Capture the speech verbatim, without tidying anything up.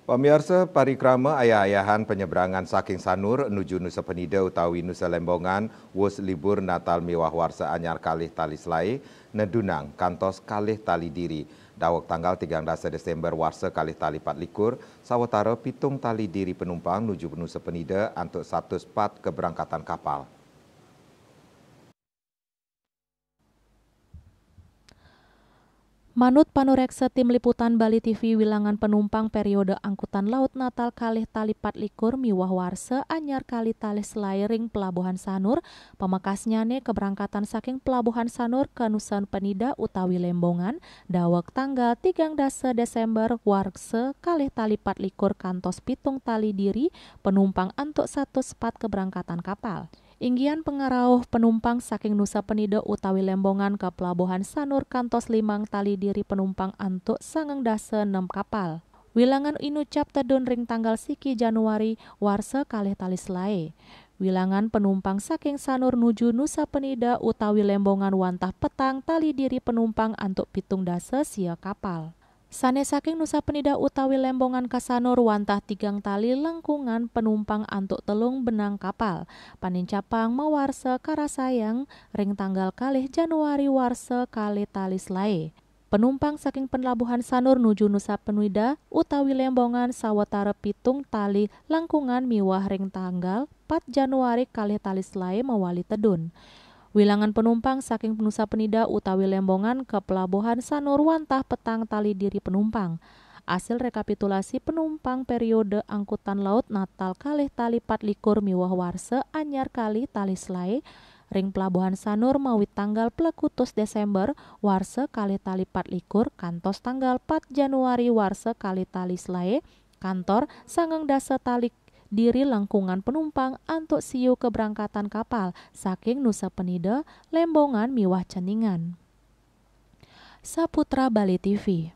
Pamiarsa, parikrama ayah-ayahan penyeberangan saking Sanur nuju Nusa Penida utawi Nusa Lembongan wus libur Natal miwah Warsa Anyar kalih tali selaé nedunang kantos kalih tali diri. Daweg tanggal tigang dasa Desember warsa kalih tali pat likur, sawatara pitung tali diri penumpang nuju Nusa Penida antuk satus pat keberangkatan kapal. Manut panureksa Tim Liputan Bali T V, wilangan penumpang periode angkutan laut Natal kalih tali pat likur miwah Warsa Anyar kalih tali selaé ring Pelabuhan Sanur, pamekasnyané keberangkatan saking Pelabuhan Sanur ka Nusa Penida utawi Lembongan, daweg tanggal tigang dasa Desember warsa kalih tali pat likur kantos pitung tali diri penumpang antuk satus pat keberangkatan kapal. Inggihan pangrauh penumpang saking Nusa Penida utawi Lembongan ka Pelabuhan Sanur kantos limang tali diri penumpang antuk sangang dasa nem kapal. Wilangan inucap tedun ring tanggal siki Januari warsa kalih tali selaé. Wilangan penumpang saking Sanur nuju Nusa Penida utawi Lembongan wantah petang tali diri penumpang antuk pitung dasa sia kapal. Sané saking Nusa Penida utawi Lembongan ka Sanur wantah tigang tali langkungan penumpang antuk telung benang kapal. Panincapang mawarsa karasayang ring tanggal kalih Januari warsa kalih tali selaé. Penumpang saking Pelabuhan Sanur nuju Nusa Penida utawi Lembongan sawatara pitung tali langkungan miwah ring tanggal pat Januari kalih tali selaé mawali tedun. Wilangan penumpang saking Nusa Penida utawi Lembongan ka Pelabuhan Sanur wantah petang tali diri penumpang. Asil rekapitulasi penumpang periode angkutan laut Natal kalih tali pat likur miwah Warsa Anyar kalih tali selaé ring Pelabuhan Sanur mawit tanggal plekutus Desember warsa kalih tali pat likur kantos tanggal pat Januari warsa kalih tali selaé, kantor sangang dasa tali diri langkungan penumpang antuk siu keberangkatan kapal saking Nusa Penida, Lembongan miwah Ceningan. Saputra Bali T V.